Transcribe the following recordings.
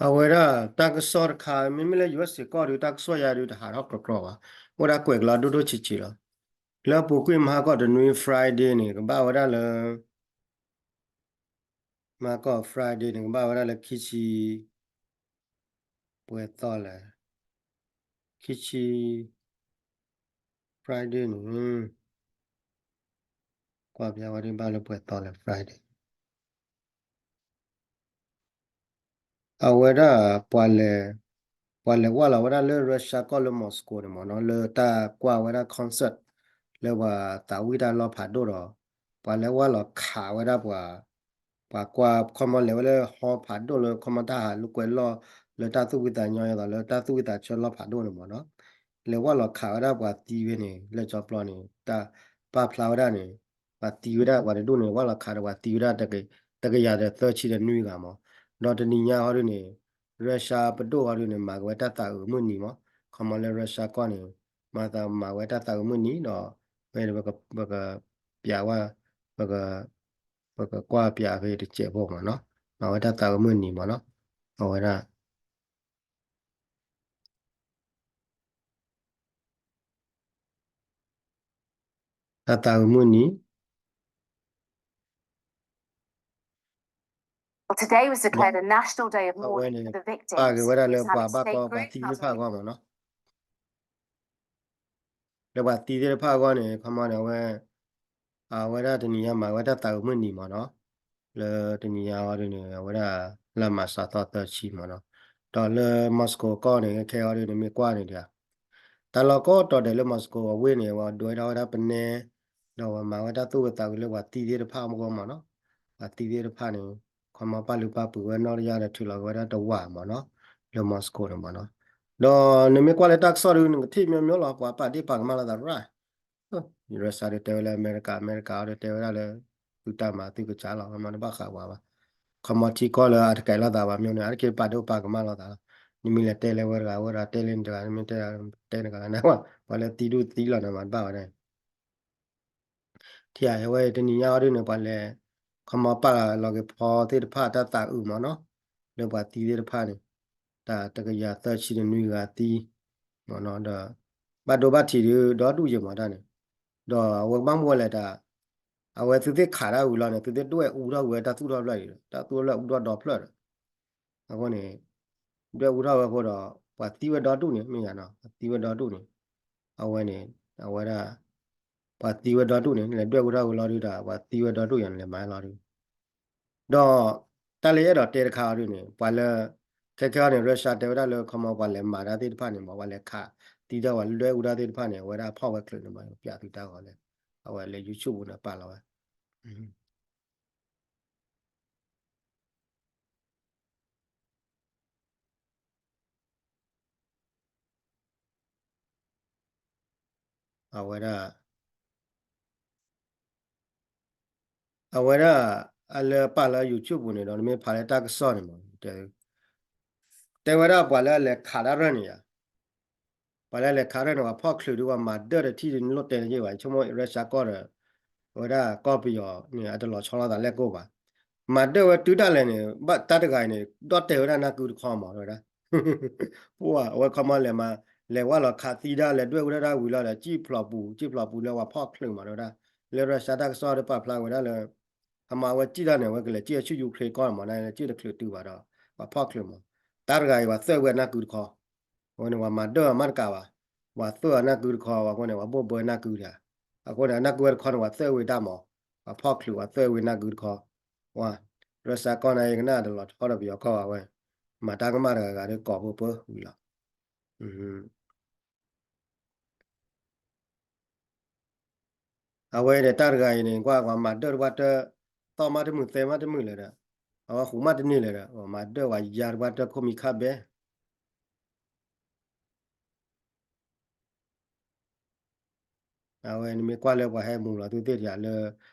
အဝဲဒၣ်တၢ်ကစီၣ်တခါ မ့မ့ၢ်လၢ ယူအက်စ် စ့ၢ်ကီးဒီး တၢ်ကစီၣ်ယါဒီးတဟးထီၣ်ကြီကြီဘၣ်, အိၣ်ဒၣ်ကွဲးကလီဒိၣ်ဒိၣ်ဆံးဆံးလီၤ. လၢအပူၤကွံာ်မဟါကီၢ်တနွံ Friday န့ၣ် ကဘၣ်ဝဲဒၣ်လၢ မဟါကီၢ် Friday န့ၣ် ကဘၣ်ဝဲဒၣ်လၢခံဆံ ပှဲၤသီလဲၣ်, ခံဆံ Friday န့ၣ် ကွၢ်ပျးဝဲဒၣ်ဘၣ်လၢပှဲၤသီလဲၣ် Friday အဝဲဒၣ်ပှၤလဲၤ ပှၤလဲၤဝၢ်လီၤဝဲဒၣ်လၢ Russia ကီၢ်လၢ Moscow န့ၣ်မ့ၢ်နီၤ လၢတၢ်ကွၢ်ဝဲဒၣ် concert လၢပှၤသးဝံၣ်တၢ်လီၢ်ဖးဒိၣ်ဒီး ပှၤလဲၤဝၢ်လီၤခးဝဲဒၣ်ပှၤ ပှၤကွၢ်ခီမီလဲၤဝဲလၢ hall ဖးဒိၣ်လၢခီမီတၢ်ဟးလိာ်ကွဲလီၢ် လၢတၢ်သူၣ်ဖှံသးညီအသိးလၢတၢ်သူၣ်ဝံၣ်သးဆၢလီၢ်ဖးဒိၣ်န့ၣ်မ့ၢ်နီၤ လဲၤဝၢ်လီၤခးဝဲဒၣ်ပှၤသံဝဲန့ၣ် လၢကၠီပျီန့ၣ် တၢ်ပာ်ဖျါဝဲဒၣ်န့ၣ် ပှၤသံဝဲဒၣ်ပှၤတဒူၣ်န့ၣ် ဝၢ်လီၤခးဒီးပှၤသံဝဲဒၣ် တကယၤဒီးသၢဆံဒီးနွံဂၤမ့ၢ်, ဒီးတနံၤညါဟီဒုန့ၣ် Russia ပဒိၣ်ဟီဒုန့ၣ် မၤက့ၤဝဲတၢ်သးအုးမုၢ်နံၤမ့ၢ်, ခီမီလၢ Russia ကီၢ်န့ၣ် မၤသးမၤဝဲတၢ်သးအုးမုၢ်နံၤဒီး ဖဲပက ပကပျးဝဲ ပက ပကကွၢ်ပျးဖဲတစဲးဖိမ့ၢ်နီၤ, မၤဝဲတၢ်သးအုးမုၢ်နံၤမ့ၢ်နီၤ, အဝဲဒၣ် တၢ်သးအုးမုၢ်နံၤ Today was declared a national day of mourning for the victims of the အဝဲန့ၣ် ပာ်က့ၤဝဲဒၣ်လၢပှၤဘၣ်ကီပှၤသံသ့ၣ်တဖၣ်အဂီၢ်မ့ၢ်နီၤ, လၢပှၤသံသ့ၣ်တဖၣ်အဂီၢ်န့ၣ် ခီမီန့ၣ် အဝဲ အဝဲဒၣ်တနံၤညါမၤဝဲတၢ်သးအုးမုၢ်နံၤမ့ၢ်နီၤ, လၢတနံၤညါဟီဒုန့ၣ် အဝဲဒၣ်လါမၢ်ၡးသီသၢဆံမ့ၢ်နီၤ, ဒီးလၢ Moscow ကီၢ်န့ၣ် ခဲအံၤဟီဒုန့ၣ် မ့ၢ်ကွၢ်န့ၣ်ဒီး တၢ်လီၢ်ကိးတီၤဒဲးလၢ Moscow အဝ့ၢ်န့ၣ် ဝဲဒွဲထီၣ်ဝဲဒၣ်ပနဲ ဒီးဝဲမၤဝဲတၢ်သူၣ်အုးသးအုးလၢပှၤသံသ့ၣ်တဖၣ်အဂီၢ်မ့ၢ်နီၤ, ပှၤသံသ့ၣ်တဖၣ်န့ၣ် ခီမီပာ်လုၢ်ပာ်ပှ့ၤဝဲနီၢ်တယၢ်ဒီးထုးလီၤက့ၤဝဲဒၣ်တဝာ်မ့ၢ်နီၤ, လၢ Moscow န့ၣ်မ့ၢ်နီၤ, ဒီးနမ့ၢ်ကွၢ်လၢတၢ်ကစီၣ်ဒု နကထံၣ်မျိုးမျိုးလီၤ ပှၤပာ်ဒ့ၣ်ပာ်ကမၣ်လိာ်သးရၣ် Russia ဒီးတဲဝဲလၢအမဲရကၤ အမဲရကၤဒီးတဲဝဲဒၣ်လၢ သုတၢ်မၤသုကစၢ်လီၤ ခီမီတဘၣ်ဃးဝဲဘၣ်, ခီမီထံကီၢ်လၢအတကဲလိာ်သးဘၣ် မျိုးန့ၣ် အါတက့ၢ်ပာ်ဒိၣ်ပာ်ကမၣ်လိာ်သးလီၤ, နမ့ၢ်လဲၤတဲလၢဝဲတဂၤဝဲဒီးတဲလၢနတဂၤ နမ့ၢ်တဲတဲနဂၤန့ၣ် ပှၤလၢသံဒူၣ်သံလီၤန့ၣ်မၤတဘၣ်ဝဲဒၣ် ထံၣ်ဧါ အဝဲတနံၤညါအီၤဒုန့ၣ် ပှၤလဲၤ ခီမီပာ်လီၤက့ၤဖီသ့ၣ်တဖၣ်တၢ်သးအုးမ့ၢ်နီၤ, လၢပှၤသံသ့ၣ်တဖၣ်န့ၣ် တၢ်တကယၤသၢဆံတနွံဂၤသံ မ့ၢ်နီၤ ဒီး ဘၣ်ဒိဘၣ်ထံးဒုဒီဒူၣ်ယဲၢ်မးတၢ်န့ၣ်, ဒီးအဝဲကဘၣ်မ့ၢ်ဝဲလဲၣ်တၢ် အဝဲသုသ့ၣ်ခးတၢ်ဝံၤလီၤန့ၣ် သုသ့ၣ်ဒွဲၣ်အူထီၣ်ဝဲတၢ်သူၣ်ထီၣ်ဖျၢၣ်အံၤဒီး တၢ်သူၣ်ထီၣ်ဖျၢၣ်အူထီၣ်ဒီဖျၢၣ်ဒီး အဃိန့ၣ် ဒွဲၣ်အူထီၣ်ဝဲအဃိဒီး ပှၤသံဝဲဒီဒူၣ်န့ၣ် မ့ၢ်ယါနီၤ ပှၤသံဝဲဒီဒူၣ်န့ၣ် အဝဲန့ၣ် အဝဲဒၣ် ပှၤသံဝဲဒီဒူၣ်န့ၣ် နလဲၤဒွဲၣ်အူထီၣ်ဝဲလီၤဒုဒီး ပှၤသံဝဲဒီဒူၣ်ယါန့ၣ် လဲၤမၤလီၤဒု ဒီး တၢ်လၢယအဲၣ်ဒိးတဲတခါအီၤဒုန့ၣ် ပှၤလၢ ခဲခဲအံၤန့ၣ် Russia တဲဝဲဒၣ်လၢ ခီမီ ပှၤလဲၤမၤတၢ်သ့ၣ်တဖၣ်န့ၣ် မ့ၢ်ပှၤလဲၤခးသံတၢ် ပှၤလဲၤဒွဲၣ်အူတၢ်သ့ၣ်တဖၣ်န့ၣ် အဝဲဒၣ်ဖီၣ်ဝဲချုးန့ၣ် မ့ၢ်ပျးသုတၢ်ဂီၤလဲၣ် အဝဲလၢ YouTube ပူၤန့ၣ် ပာ်လီၤဝဲ အဝဲဒၣ် အဝဲဒၣ် အလၢပာ်လၢ YouTube ပူၤန့ၣ်ဒီး နမ့ၢ်ဖးလၢတၢ်ကစီၣ်န့ၣ်မး တဲဝဲဒၣ်ပှၤလၢအလဲၤခးတၢ်ရၢၢ်န့ၣ်ယါ ပှၤလၢအလဲၤခးတၢ်န့ၣ် ပှၤဖီၣ်ချုးဒု ပှၤမၤဒၢၣ်တထံၣ်ဒု နလိၣ်တဲတယ့ၢ်ဘၣ် ဆိကမိၣ် Russia ကီၢ်ဒီး အဝဲဒၣ်ကီၢ်ပယီၤန့ၣ် အတလီၤဆီလိာ်သးလဲၣ်ကိၢ်ဘၣ် မၤဒၢၣ်ဝဲတုၤဒၣ်လဲာ်န့ၣ် ဘၣ်တၢ်တဂၤအံၤန့ၣ် ဒီၣ်တဲာ်ဝဲဒၣ်နၢ်ကုတခီမး တဲဝဲဒၣ် ပှၤအဝဲခီမီလဲၤမး လဲၤဝၢ်လီၤခးသံတၢ် လဲၤဒွဲၣ်ဝဲဒၣ်တၢ်ဝံၤလီၤဒီး စံၣ်ဖျိးပူၤ စံၣ်ဖျိးပူၤလၢပှၤဖီၣ်ချုးမး တဲဝဲဒၣ် လၢ Russia တၢ်ကစီၣ်တပာ်ဖျါဝဲဒၣ်လၢ ခီမီအဝဲစံၣ်တၢ်န့ၣ် အဝဲကလဲၤစံၣ်ဆူ Ukraine ကီၢ်မး စံၣ်တချုးတုၤဘၣ်ဒီး ပှၤဖီၣ်ချုးမး တၢ်တဂၤအံၤ ပှၤသၢၣ်ဝဲနၢ်ကုတခီ အဃိန့ၣ် ပှၤမၤဒၢၣ်မးတကးဘၣ် ပှၤသၢၣ်အနၢ်ကုတခီ အဃိန့ၣ် ပှၤဘိၣ်ဘၢနၢ်ကုတဂၤ အဃိန့ၣ် အနၢ်ကုဝဲတခီန့ၣ် ပှၤသၢၣ်ဝဲတၢ်မး ပှၤဖီၣ်ချုးပှၤသၢၣ်ဝဲနၢ်ကုတခီ ဝါ Russia ကီၢ်န့ၣ် ယကနၣ်တလီၤထီဒီးပယီၤကီၢ်ဘၣ်ဝဲ မၤတၢ်ကမၣ်တဂၤဂၤဒီးကိးဖိပၢဝံၤလီၤ အဝဲန့ၣ်တၢ်တဂၤအံၤန့ၣ် ကွၢ်ပှၤမၤဒၢၣ်တပှၢ်တၢၢ် သီၣ်မးတမုာ်သဲမးတမုာ်လၢၤဒီး အဝဲဃုာ်မးတန့ၢ်လၢၤဒီး ပှၤမၤဒၢၣ်ပှၤယါတပှၢ်တၢၢ်ခိၣ်မံၤခါဘဲ အဝဲနမ့ၢ်ကွၢ်လၢပှၤဟဲမူလီၤသုသ့ၣ်တဂၤလၢ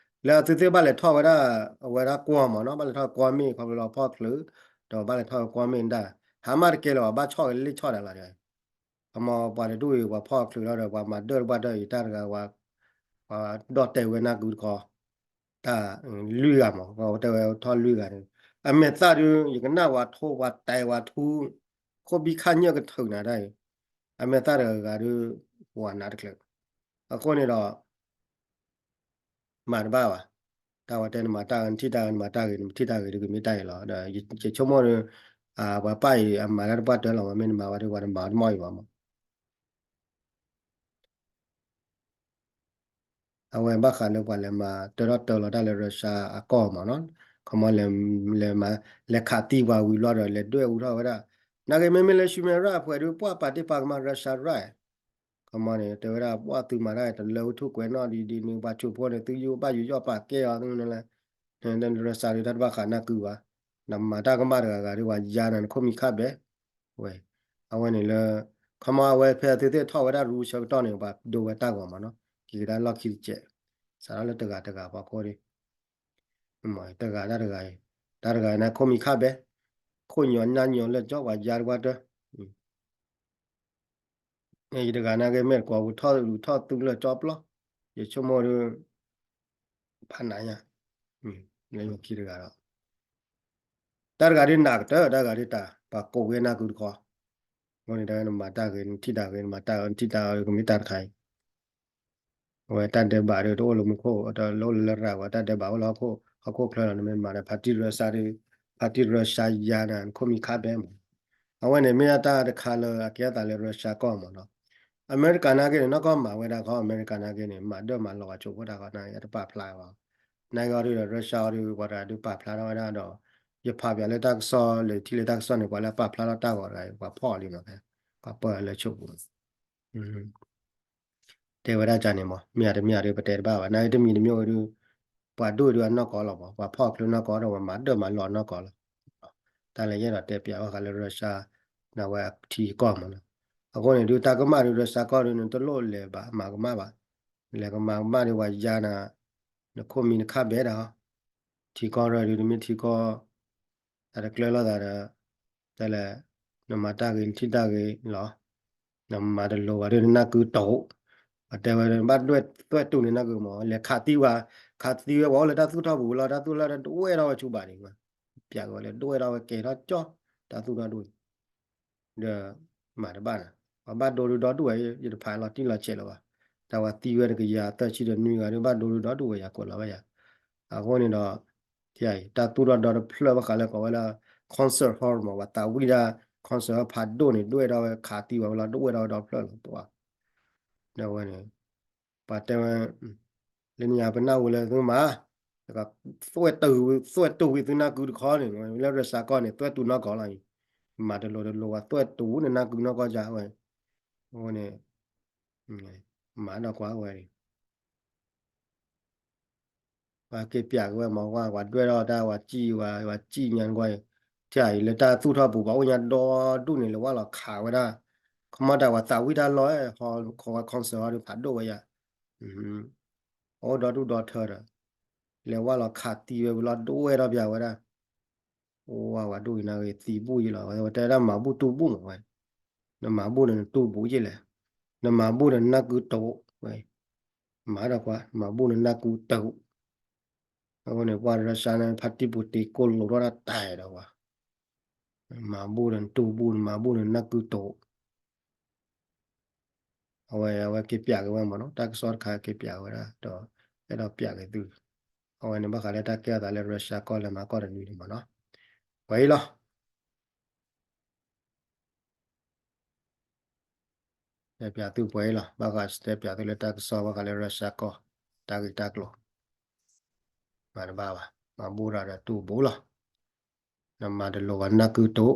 လၢသုသ့ၣ်ဘၣ်လဲၤထီၣ်ဝဲဒၣ် အဝဲဒၣ်ကွီၢ်မးနီၤ ဘၣ်လဲၤထီၣ်ကွီၢ်မ့ၣ်ခီဖျိလၢဖီၣ်ချုး ဒီးဘၣ်လဲၤထီၣ်ကွီၢ်မ့ၣ်ဒၣ် ဟးမးတကဲလၢၤဘၣ် ဘၣ်ဆီၣ်က့ၤလ့ၣ်ဆီၣ်ဒၣ်လီၤဒီး ခီမီပှၤတဒူၣ်အံၤ ပှၤဖီၣ်ချုးလီၤဒီး ပှၤမၤဒၢၣ်တပှၢ်တၢၢ်အံၤ တၢ်တဂၤ ပှၤဒီၣ်တဲာ်ဝဲနၢ်ကုတခီ တၢ်လွံၢ်ဂၤမး တဲဝဲထီၣ်လွံၢ်ဂၤန့ၣ် အမဲာ်သၣ်ဒုး ယကနၣ်ဝဲထိ ပှၤတဲဝဲထူ ခိၣ်ဘံၣ်ခါညၢၣ်ကထုးနၤတၢ်အံၤ, အမဲာ်သၣ်တဂၤဂၤဒုး ဝၤနးတချုး, အဃိန့ၣ်ဒီး မၤတဘၣ်ဘၣ်, တၢ်ဝဲတဲနမၤတၢ်ဂ့ၤ နထံၣ်တၢ်ဂ့ၤ နမၤတၢ်ဂ့ၤ နမ့ၢ်ထံၣ်တၢ်ဂ့ၤဒုးကမ့ၢ်တၢ်အံၤလီၤ. ဒီးယဆိကမိၣ်ဒီး ပှၤပၢ်အံၤ အမၤတၢ်တပှၢ်တၢၢ်လီၤ မ့ၢ်နမၤဝဲဒုး ပှၤတမၤအီၤတမီၢ်အံၤဘၣ်မး အဝဲဘၣ်ဃးလၢပှၤလဲၤမၤတၢထီၣ်တၢလီၤတၢ်လၢ Russia အကီၢ်မးနီၤ, ခီမီ လဲၤမၤ လဲၤခးသံပှၤဝံၤဘျီဒီး လဲၤဒွဲၣ်အူထီၣ်ဝဲဒၣ်, နာ်က့မ့မ့ၢ်လၢ human right အပှဲၤဒုး ပှၤပာ်တ့ၢ်ပာ်ကမၣ် Russia right, ခီမီန့ၣ် တဲဝဲဒၣ် ပှၤသုးမၤတၢ်တလၢဝဲထူၣ်ကွဲးနီၣ် ဒ်ဒ်န့ၣ် ပှၤဆိးဖိန့ၣ် သုယိၣ်ဘၣ်ယူးယီၣ်ပာ်ကဲအီၤသုန့ၣ်လဲၣ်, Russia ဒုးတၢ်တဘၣ်ဃးနၢ်ကုဘၣ်, နမၤတၢ်ကမၣ်တဂၤဂၤဒုး ပှၤယါနၤ နခိၣ်မံၤခါဘဲ, ဝဲ အဝဲန့ၣ်လၢ ခီမီအဝဲဖဲသုသ့ၣ်ထီၣ်ဝဲဒၣ်ရူဆၢကတီၢ်န့ၣ် ပှၤဒိဝဲတၢ်ဂီၤမးနီၤ, က့ၤကဒါလီၢ်ခံတစဲး, စးထီၣ်လၢတဂၤတဂၤပှၤကိးဒံး, တဂၤတၢ်တဂၤအံၤ, တၢ်တဂၤန့ၣ် ခိၣ်မံၤခါဘဲ, ခိၣ်ညီနၢ်ညီလၢာ်ကၠီ ပှၤယါတပှၢ်တၢၢ် ယတဂၤနာ်က့ မ့ၢ်တကွီၢ်ဝူထီၣ်လူၤထီၣ်သုလၢာ်ကၠီပျီ, ယဆိကမိၣ်ဒီး ဖးနးညါ, လၢယခံတဂၤဒီး တၢ်တဂၤဒ်နးကတၢၢ် တၢ်တဂၤဒ်တၢ် ပှၤကိးဝဲနၢ်ကုတခီ, အဃိန့ၣ် တၢ်နမၤတၢ်ဂ့ၤ နထံၣ်တၢ်ဂ့ၤ နမၤတၢ်ဂ့ၤ နထံၣ်တၢ်ဂ့ၤ ကမ့ၢ်တၢ်တခါအံၤ အဝဲတၢ်ဒဲးဘးဒီး တအိၣ်လၢမူခိၣ် တအိၣ်လၢလရာ်ဝဲ တၢ်ဒဲးဘးအိၣ်လၢဟီၣ်ခိၣ် ဟီၣ်ခိၣ်ချၢလီၤ နမ့ၢ်မၤဒီး ဖါတံၢ်ရၢစါ ဖါတံၢ်ရၢစါယါနၤ နခိၣ်မံၤခါဘဲမး, အဝဲန့ၣ်မ့ၢ်တၢ်တခါလၢအကဲအသးလၢရၢစါကီၢ်မးနီၤ, အမဲရကၤနာ်က့န့ၣ် နီၢ်ကီၢ်မၤဝဲဒၣ်ခီ အမဲရကၤနာ်က့န့ၣ် မၤဒၢၣ်မၤလီၤဝဲဆိးဖိတၢ်ခီ နာ်က့တပာ်ဖျါဘၣ်, နာ်က့အီၤဒုးဒီး ရၢစါအီၤဒုး ပှၤတဂၤဒုးပာ်ဖျါထီၣ်ဝဲဒၣ်ဒီး ယဖးပၠးလၢတၢ်ကစီၣ်လၢထံၣ်လၢတၢ်ကစီၣ်န့ၣ် ပှၤလၢအပာ်ဖျါထီၣ်တၢ်ဂီၤတဂၤအံၤ ပှၤဖီၣ်လံမးဖဲ ပှၤပၢလၢဆိးပူၤ တဲဝဲဒၣ်ကန့ၣ်မး မ့ၢ်အတမ့ၢ်အဒုး ပတဲတဘၣ်ဘၣ် နာ်က့တမံၤတမံၤဝဲဒုး ပှၤဒိၣ်ဒုးအနီၢ်ကီၢ်လီၤမး ပှၤဖီၣ်ချုးနီၢ်ကီၢ်ဒီး ပှၤမၤဒၢၣ်မၤလီၤနီၢ်ကီၢ်လီၤ, တၢ်လၢယအဲၣ်ဒိးတဲပၠးဘၣ်ဃးလၢရၢစါ နဝဲအထံကီၢ်မးနီၤ, အဃိန့ၣ်ဒုး တၢ်ကမၣ်ဒုး ရၢစါကီၢ်ဒုး နတလိၣ်လဲၤဘၣ်မၤကမၣ်ဘၣ်, လဲၤကမၤကမၣ်ဒုး ပှၤယါနၤ နခိၣ်မံၤနခါဘဲဒၣ် ထံကီၢ်ရၢဒုး နမ့ၢ်ထံကီၢ် တၢ်တကျၢၤလိာ်သးဒီး တၢ်လဲၣ် နမၤတၢ်ဂ့ၤ နထံၣ်တၢ်ဂ့ၤလီၤ, နမၤတလိၤဘၣ်ဒီး နနၢ်ကုတအိၣ်, ပတဲဝဲ ဘၣ်ဒွဲၣ်သွဲၣ်တူာ်န့ၣ်နၢ်ကုမး လဲၤခးသံဝဲ, ခးသံဝဲ ပှၤအိၣ်လၢတၢ်သူၣ်ထီၣ်ပူၤလီၤ တၢ်သူၣ်ထီၣ်ဒွဲၣ်ထီၣ်ဝဲဆူဘၣ်န့ၣ်, ပၠးက့ၤဝဲလၢဒွဲၣ်ထီၣ်ဝဲကဲထီၣ်ကၠီ တၢ်သူၣ်ထီၣ်ဒိၣ် ဒီးမၤတဘၣ်နၤ, ပှၤဘၣ်ဒိဒုးဒီဒူၣ်ဝဲ ယတဖးလီၤတံၢ်လီၤဆဲးလၢၤဘၣ်, တၢ်ဝဲသံဝဲတကယၤသၢဆံဒီးနွံဂၤဒီး ဘၣ်ဒိဒုးဒီဒူၣ်ဝဲယၤကွဲးလီၤဝဲယၤ, အဃိန့ၣ်ဒီး တၢ်အံၤ တၢ်သူၣ်ထီၣ်ဒီတဖျၢၣ်ဘၣ်ဃးလၢကိးဝဲလၢ concert hall မး ပှၤသးဝံၣ်ဒၣ် concert hall ဖးဒိၣ်န့ၣ် ဒွဲၣ်ထီၣ်ဝဲခးသံဝဲလီၤ ဒွဲၣ်ထီၣ်ဝဲဒီဖျၢၣ်လီၤ ပှၤ ဒီးဝဲန့ၣ် ပှၤတဲဝဲ လၢညါပနၢ်ဟူလၢသုမၤ သွဲၣ်တူာ်ဝံၤသုနၢ်ကုတခီန့ၣ် လၢရၢစါကီၢ်န့ၣ် သွဲၣ်တူာ်နီၢ်ကီၢ်လီၤအံၤ, မၤတလိၤတလိၤဝဲသွဲၣ်တူာ်နနၢ်ကုနီၢ်ကီၢ်ယၤဝဲ, အဃိန့ၣ် မၤဒီးကွၢ်ဝဲ ပှၤက့ၤပၠးက့ၤဝဲမၤဝဲ ပှၤဒွဲၣ်ထီၣ်တၢ် ပှၤစံၣ်ဝဲ ပှၤစံၣ်ညါနကွၢ်အံၤ, ထံၣ်အံၤလၢတၢ်သူၣ်ထီၣ်ပူၤ ပှၤအိၣ်ညါဒီဒူၣ်န့ၣ် လဲၤဝဲလီၤခးဝဲဒၣ်, ခီမီတၢ်ပှၤသးဝံၣ်တၢ်လီၢ် ဟီခီဝဲ concert hall ဒီးဖးဒိၣ်ဝဲယၤ, အိၣ်ဒီဒူၣ်ဒီထၢဒီး လဲၤဝဲလီၤခးသံဝဲဝံၤလီၤ ဒွဲၣ်ထီၣ်ပၠးဝဲဒၣ် အိၣ်ဝဲဝဲဒိၣ်အံၤနာ်ဂ့ၤ သံဘူၣ်ယံလီၤ, ဝဲတဲဒၣ်မၤဘူၣ်တူၢ်ဘူၣ်မးဝဲ, နမၤဘူၣ်ဒီးနတူၢ်ဘူၣ်ယံလဲၣ်, နမၤဘူၣ်ဒီးနနၢ်ကုတအိၣ်ဝဲ, မၤဒီးကွၢ် မၤဘူၣ်နနၢ်ကုတအိၣ်, အဃိန့ၣ် ပှၤရၢစါန့ၣ် ဖါတံၢ်ပူၤတ့ကိၢ်လိာ်ထီၣ်တၢ်တၢ်ဒီးကွၢ်, မၤဘူၣ်ဒီးနတူၢ်ဘူၣ် နမၤဘူၣ်ဒီးနနၢ်ကုတအိၣ် အဝဲ အဝဲက့ၤပၠးက့ၤဝဲမးနီၤ, တၢ်ကစီၣ်တခါက့ၤပၠးက့ၤဝဲဒၣ် ဒီး အဲၣ်ဒိးပၠးက့ၤသု, အဝဲန့ၣ်ဘၣ်ဃးလၢတၢ်ကဲအသးလၢရၢစါကီၢ်လဲၤမၤကီၢ်တနွံန့ၣ်မးနီၤ, ပှဲၤအံၤလီၤ, တဲပၠးသုပှဲၤအံၤလီၤ, ဘၣ်ဃးတဲပၠးသုလၢတၢ်ကစီၣ် ဘၣ်ဃးလၢရၢစါကီၢ် တၢ်ဂ့ၢ်တၢ်ကျိၤ မၤတဘၣ်ဘၣ်, မၤဘူၣ်ဒီးတူၢ်ဘူၣ်လီၤ, နမၤတလိၤဘၣ်နနၢ်ကုတအိၣ်